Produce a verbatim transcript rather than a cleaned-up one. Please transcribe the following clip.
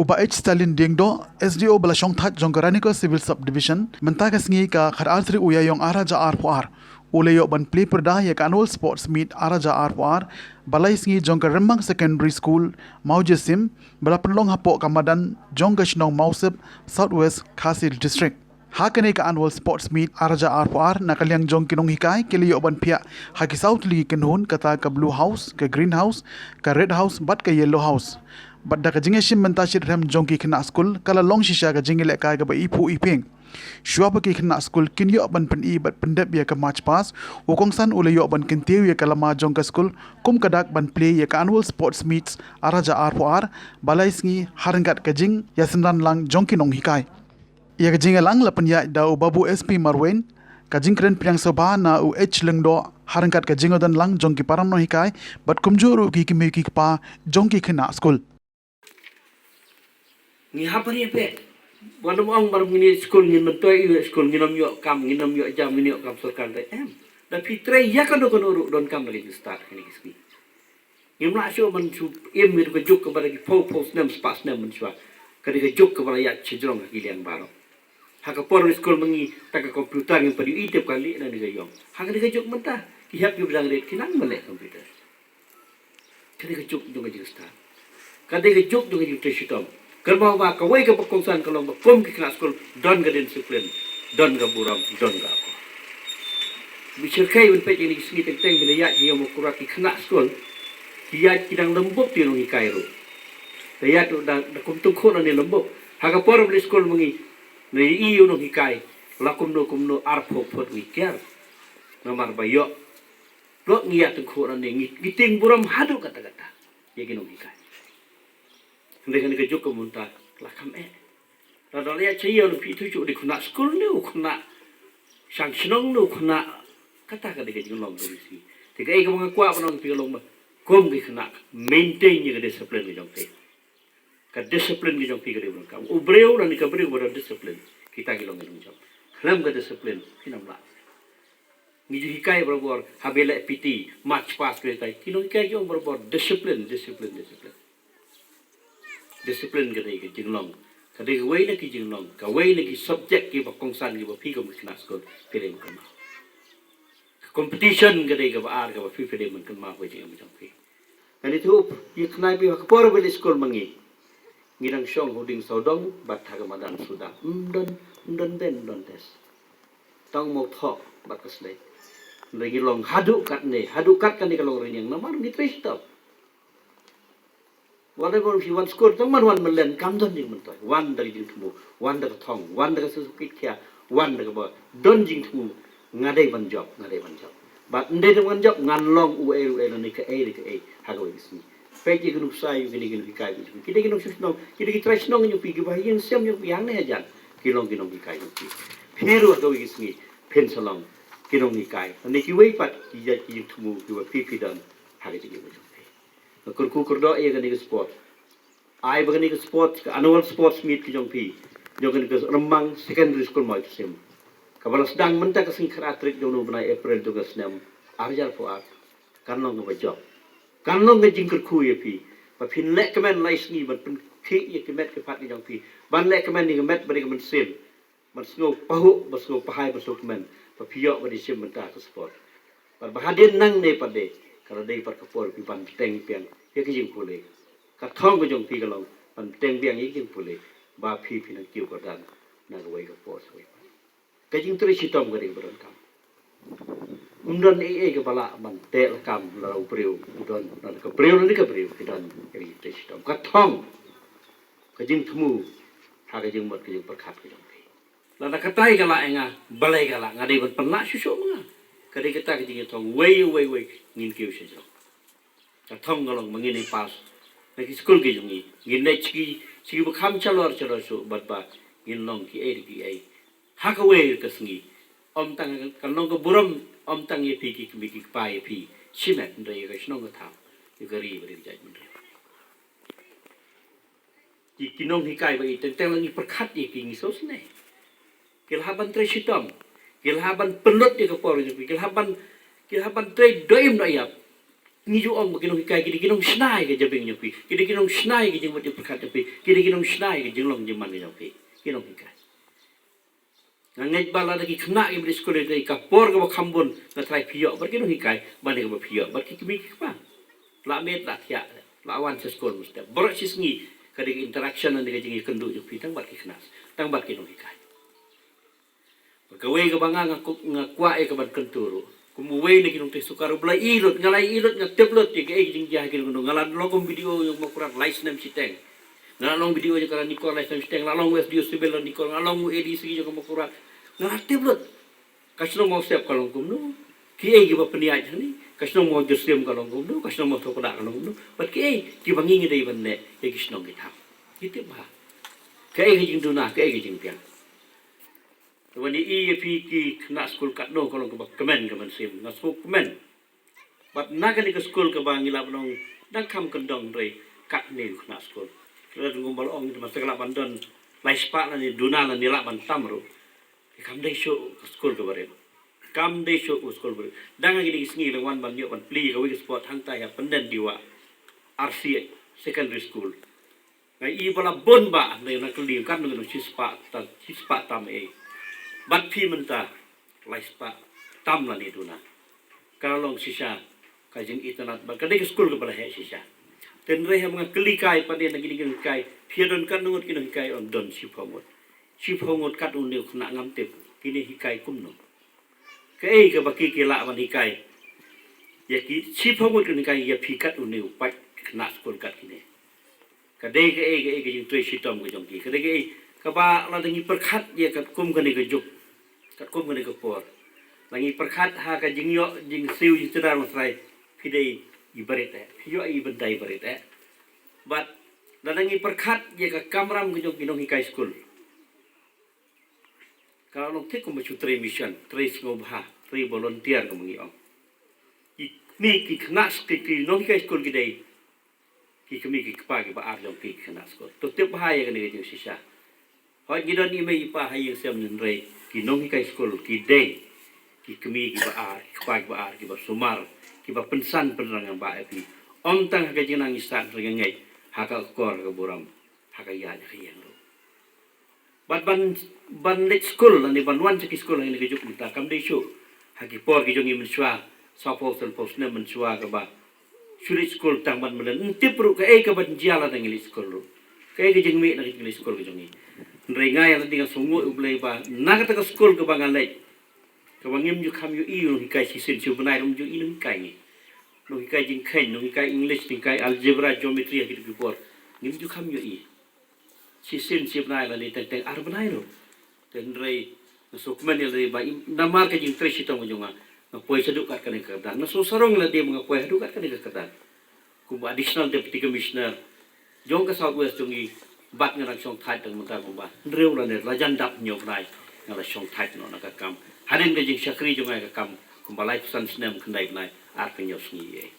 Bah H Stalin Diengdoh, S D O ba la shongthait jong ka Ranikor Civil Subdivision, mynta ka sngi ka khatar tarik u Ïaïong ar hajar arphew ar, u la ïoh ban plie pyrda ïa ka Annual Sports Meet ar hajar arphew ar, ba lai sngi jong ka Rymang Secondary School, Mawjasim, ba la pynlong hapoh ka madan jong ka shnong Mawsep, South West Khasi District. Ha kane ka Annual Sports Meet ar hajar arphew ar, na ka liang jong ki nonghikai ki la ïoh ban phiah ha ki saw tylli ki kynhun, kata ka Blue House, ka Green House, ka Red House bad ka Yellow House. Bad da ka jingïashim bynta shitrhem jong ki khynnah skul, ka la long shisha ka jingïalehkai kaba iphuh iphieng. Shuwa ba ki khynnah skul kin ïoh ban pyni bad pyndep ïa ka march past, u kongsan u la ïoh ban kyntiew ïa ka lama jong ka skul kum ka dak ban plie ïa ka Annual Sports Meets ar hajar arphew ar, ba lai sngi ha ryngkat ka jingïasynran lang jong ki nonghikai. Ïa ka jingïalang la pynïaid da u Babu S P Marwein, ka jingkren pdiang sngewbha na u H Lyngdoh, ha ryngkat ka jingïadon lang jong ki para nonghikai bad kumjuh ruh ki kmie ki kpa jong ki khynnah skul. Ngi hap ban ïa peit. Wat nym ong ba ngin ïa skul ngin myntoi ïa skul, ngin ym ïoh kam, ngin ym ïoh jam, ngin ïoh kam sorkar, da em. Da phi trei ïa kano kano ruh donkam da ka jingstad kane ka sngi. Ngim lah shuh ban shu im ïa ka juk kaba da ki phew phew snem, spah snem mynshuwa. Ka dei ka juk kaba la ïaid shajrong ha ki liang baroh. Ha ka por skul ma ngi, tang ka computer ngim pat ïohi, tip ka lih na ne ka ïong. Ha ka dei ka juk mynta, ki hep kiba dang rit ki nang ban leh computer. Ka dei ka juk jong ka jingstad. Ka dei ka juk jong ka jingtrei shitom. Kynmaw ba kawei kaba kongsan ka long ba kum ki khynnah skul don ka discipline, don ka burom, don ka akor. Bishar kai ban peit ïa kine ki sngi teng teng, ban ïaid ha ïong Mawkyrwat, ki khynnah skul ki ïaid ki dang lymbup, te u nonghikai ruh da ïaid da, da kum tyngkhuh nangne lymbup. Ha ka por ba leit skul ma ngi, nga ïohi u nonghikai la kumno kumno, arphew phut ngi kiar. Namar ba ïoh Lok ngi ïa tyngkhuh nangne, ngi, ngi tieng burom haduh katta katta ïa ki nonghikai. Hynrei kane ka juk ka mynta la kham eh. Lada la ïa cha ïa u phi tu chu, u dei khynnah skul ne u khynnah shang shnong ne u khynnah, kata ka dei ka jinglong ka bisi. Te kaei kaba nga kwah ban ong ïa phi ka long ba kum ki khynnah, maintain ïa ka discipline ka jong phi. Ka discipline ka jong phi ka dei ban kam. U briew lane ka briew ba don discipline, kita ki long ki nongjop. Khlem ka discipline phin ym lah. Ngi ju hikai barabor, haba leh P T, march past, ki hikai, ki nonghikai ki ong barabor, discipline, discipline, discipline. Discipline ka dei ka jinglong, ka dei kawei na ki jinglong, kawei na ki subject kiba kongsan kiba phi kum ki khynnah skul phi dei ban kynmaw. Ka competition ka dei kaba ar kaba phi, phi dei ban kynmaw ka jingim jong phi. Ngan ïathuh ïa kane, phi ha ka por ba leit skul ma ngi, ngi dang shong ha u dieng sawdong bad ha ka madan suda. Ym don, ym don bench, ym don desk. Tang mo thoh bad ka slate. Hynrei ngi long haduh katne, haduh kat kane ka long rynïeng namar ngi trei shitom. Wat la ba phi wan skul tang ban wan myllen, kam don jingmyntoi. Wan da ka jingthmu, wan da ka thong, wan da ka suk suk khia, wan da kaba don jingthmu. Nga dei ban jop, nga dei ban jop. Bad ym dei tang ban jop, ngan long uei uei lane kaei re kaei ha kawei ka sngi. Peit ïa ki nuksa, ïa kine ki nonghikai, ki dei ki nongshong shnong, ki dei ki trai shnong jong phi, kiba ha ïing sem jong phi hangne hajan ki long ki nonghikai jong phi. Phi ruh ha kawei ka sngi phin sa long ki nonghikai lane kiwei pat ki jait ki jingthmu kiba phi, phi don ha ka jingim jong phi. Nga kyrkhu kyrdoh ïa kane ka sport. Ai ba kane ka sport, ka annual sports meet ka jong phi, jong kane ka Rymang Secondary School Mawjasim, kaba la sdang mynta ka sngi khatar tarik jong u bnai April jong ka snem ar hajar arphew ar, kan long kaba jop. Kan long ka jingkyrkhu ïa phi ba phin leh kmen lai sngi ban pynkhih ïa ki met ki phad ki jong phi, ban leh kmen ïa ka met bad ïa ka mynsiem, ban sngew pahuh, ban sngew pahai, ban sngew kmen, ba phi ïoh ban ïashim bynta ha ka sport. Bad ba hadien nangne pat de, ka la dei pat ka por phi ban bteng biang ïa ka jingpule. Ka thong ka jong phi ka long ban bteng biang ïa ka jingpule, ba phi, phi nang kiew kyrdan na kawei ka por sa kawei pat. Ka jingtrei shitom ka dei kaba donkam. Ym don ei ei kaba lah ban teh lakam, lada u briew u don, lada ka briew lane ka briew ki don ïa ka jingtrei shitom. Ka thong, ka jingthmu ha ka jingmut ka jingpyrkhat ka jong phi. Lada katai ka lah ïa nga, balei ka lah, nga dei ban pynlah shuh shuh ma nga. Ka dei kata ka jingïathong, wei wei wei ngin kiew shajrong. Ka thong ka long ba ngin ïa pass na ki skul ki jong ngi, ngin leit sha ki, sha kiba kham shalor shalor shuh, bad ba ngin long kiei kiei ha kawei ka sngi. Ym tang, kan long ka burom ym tang ïa phi ki kmie ki kpa, ïa phi shimet, hynrei ïa ka shnong ka thaw, ïa ka ri bad ïa ka jaitbynriew. Ki, ki nonghikai ba ïeit, teng teng la ngi pyrkhat ïa ki, ngi sngewsynei. Ki la hap ban trei shitom, ki la hap ban pynlut ïa ka por jong ki, ki la hap ban, ki la hap ban trei dohim dohïap. Ngi ju ong ba ki nonghikai ki dei ki nongshna ïa ka jabieng jong phi, ki dei ki nongshna ïa ka jingmut jingpyrkhat jong phi, ki dei ki nongshna ïa ka jinglong jingman jong phi. Ki nonghikai. Nga ngeit ba lada ki khynnah ki mih skul ïa ka por kaba kham bun, nga tharai phi ïoh bad ki nonghikai, ban ïa kaba phi ïoh bad ki kmie ki kpa. La miet la thiah, la wan sha skul mynstep. Baroh shi sngi ka dei ka interaction ne ka jingïakynduh jong phi tang bad ki khynnah, tang bad ki nonghikai. Bad kawei kaba nga, nga ku-, nga kwah ïa ka ban kyntu ruh. Kum uwei na ki nongtrei sorkar uba la ïoh lut, nga la ïoh lut, nga tip lut ïa kaei ka jingjia ha ki nongkyndong. Nga la long kum B D O jong Mawkyrwat lai snem shiteng. Nga la long B D O jong ka Ranikor lai snem shiteng, nga la long S D O Civil Ranikor, nga la long A D C jong ka Mawkyrwat. Nga la tip lut. Ka shnong Mawsep ka long kumno, kiei kiba pynïaid hangne. Ka shnong Mawjyrsiam ka long kumno, ka shnong Mawthawkda ka long kumno. Bad kiei kiba ngi ngi dei ban leh ïa ki shnong ki thang. Ngi tip bha kaei ka jingduna, kaei ka jingbiang. Te ban ïohi ïa phi ki khynnah skul katno ka long kaba kmen ka mynsiem, nga sngewkmen. Bad na kane ka skul kaba ngi lah ban ong dang kham kyndong, hynrei katne u khynnah skul. Lada kumba la ong, te mynta ka lah ban don lai spah lane duna lane lah ban tam ruh, te kam dei shuh ka skul kaba rim. Kam dei shuh ka skul ba rim. Dang ha kine ki sngi la wan ban ïoh ban plie kawei ka spot hangta ha Pyndendiwah, R C Secondary School. Nga ïohi ba la bun bha, hynrei nga kylli, katno, katno, shi spah tam, shi spah tam eh. Bad phi mynta lai spah tam lane duna. Ka la long shisha ka jingitynnad bad ka dei ka skul kaba la heh shisha. Te hynrei haba nga kylli kai pat de na kine ki nonghikai, phi ïa don katno ngut ki nonghikai? Ong don shiphew ngut. Shiphew ngut kat une u khynnah ngam tip kine hikai kumno. Kaei kaba ki ki lah ban hikai ïa ki shiphew ngut ki nonghikai, ïa phi kat une u paid khynnah skul kat kine? Ka dei kaei kaei ka jingtrei shitom ka jong ki? Ka dei kaei kaba lada ngi pyrkhat ïa katkum kane ka juk, katkum kane ka por, lada ngi pyrkhat ha ka jingïoh jingsiew jingtdar, nga tharai phi dei i barit eh, phi ïoh i bynta i barit eh. Bad lada ngi pyrkhat ïa ka kamram ka jong ki nonghikai skul, ka la long thik kumba shu trei mission, trei sngewbha, trei volunteer kumba ngi ong. Ki kmie ki khynnah, ki, ki nonghikai skul ki dei ki kmie ki kpa kiba ar jong ki khynnah skul. To tip bha ïa kane ka jingshisha. Hooid ngi don i mei i pa ha ïing sem, hynrei ki nonghikai skul ki dei ki kmie kiba ar, ki kpa kiba ar, kiba sumar, kiba pynsan pynrangbah ïa phi. Ym tang ha ka jingnang i stad, hynrei nga ngeit ha ka akor, ha ka burom, ha ka ïaid, ha ka ïeng ruh. Bad ban, ban leit skul lane ban wan sha ki skul ha kane ka juk mynta kam dei shuh ha ki por ki jong ngi mynshuwa, sawphew sanphew snem mynshuwa kaba shu leit skul tang ban mlien. Ym tip ruh kaei kaban jia lada ngi leit skul ruh, kaei ka jingmih na ka jingleit skul ka jong ngi. Hynrei nga ïa lade nga sngewnguh ïa U Blei ba na kata ka skul kaba nga leit, kaba ngim ju kham ïohi u nonghikai shisien, shu bnai ruh ngim ju ïohi nonghikai ngi. Nonghikai jingkheiñ, nonghikai English, nonghikai algebra, geometry ha kito ki por, ngim ju kham ïohi shisien shi bnai lane teng teng ar bnai ruh. Te hynrei nga sngewkmen ïa lade ba im-, namar ka jingtrei shitom ka jong nga, nga poi shaduh kat kane ka kyrdan. Nga sngewsarong ïa lade ba nga poi haduh kat kane ka kyrdan kumba Additional Deputy Commissioner jong ka South West jong ngi. Bad nga dang shongthait tang mynta kumba hynriew lane lajan dap hynñiew bnai nga la shongthait noh na ka kam. Hadien ka jingshakri jong nga ïa ka kam kumba laiphew san snem, khyndai bnai arphew hynñiew sngi ïa.